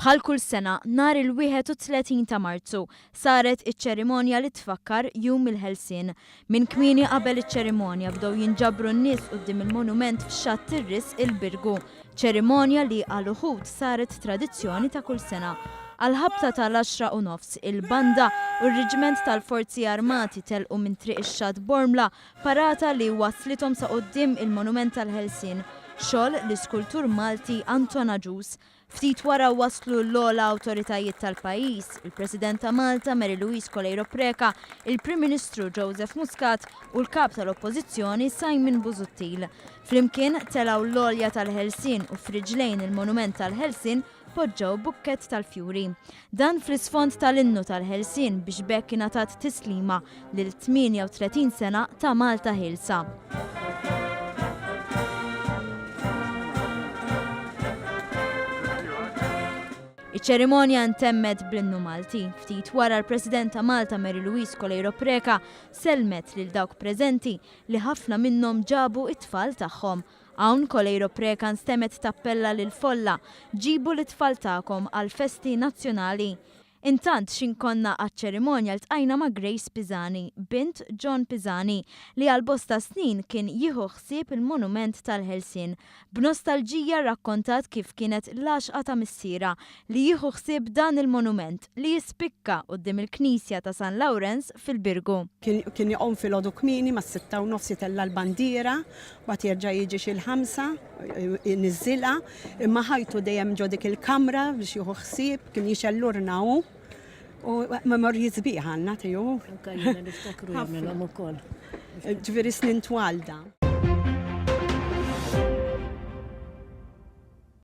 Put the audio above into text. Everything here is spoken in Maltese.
Bħal kull sena, nhar il-31 ta' Marzu, saret iċ-ċerimonja li tfakkar Jum il-Ħelsien. Minn kmieni qabel iċ-ċerimonja bdew jinġabru n-nies quddiem il-monument f'Xatt ir-Risq il-Birgu, ċerimonja li għal uħud saret tradizzjoni ta' kull sena. Għall-ħabta ta' l-għaxra u nofs, il-banda u r-Riġment tal-Forzi Armati telqu minn Triq ix-Xatt Bormla parata li wasslithom sa quddiem il-Monument tal-Ħelsien, xogħol l-iskultur Malti Anton Agius. Ftit wara waslu l-ogħla awtoritajiet tal-pajjiż, il-President ta' Malta Mary Louise Coleiro Preca, il-Prim Ministru Joseph Muscat u l-Kap tal-Oppożizzjoni Simon Busuttil. Flimkien telgħu l-għolja tal-Ħelsien u f'riġlejn il-Monument tal-Ħelsien poġġew bukkett tal-fjuri. Dan fl-isfond tal-Innu tal-Ħelsien biex b'hekk ingħatat tislima lil 38 sena ta' Malta Ħielsa. Iċ-ċerimonja ntemmet bl-Innu Malti. Ftit wara l-President ta' Malta Mary Louise Coleiro Preca sellmet lil dawk preżenti li ħafna minnhom ġabu t-tfal tagħhom. Hawn Coleiro Preca nstemgħet tappella lill-folla, Ġibu lit-tfal tagħkom għall-festi nazzjonali. Intant x'in konna għaċ-ċerimonja ltqajna ma' Grace Pisani, bint John Pisani, li għal bosta snin kien jieħu ħsieb il-Monument tal-Ħelsien. B'nostalġija rrakkontat kif kienet l-għaxqa ta' missierha li jieħu ħsieb dan il-monument li jispikka quddiem il-Knisja ta' San Lawrenz fil-Birgu. Kien iqum filgħodu kmieni mas-sitta u nofs itella' l-bandiera Mbagħad jerġa' jiġi xi l-ħamsa, iniżżilha, imma ħajtu dejjem ġo dik il-kamra biex jieħu ħsieb, kien jixgħel l-urna hu. U memorji sbieħ għandna tiegħu. Anke jiena niftakru jagħmilhom ukoll. Ġifieri snin twal da.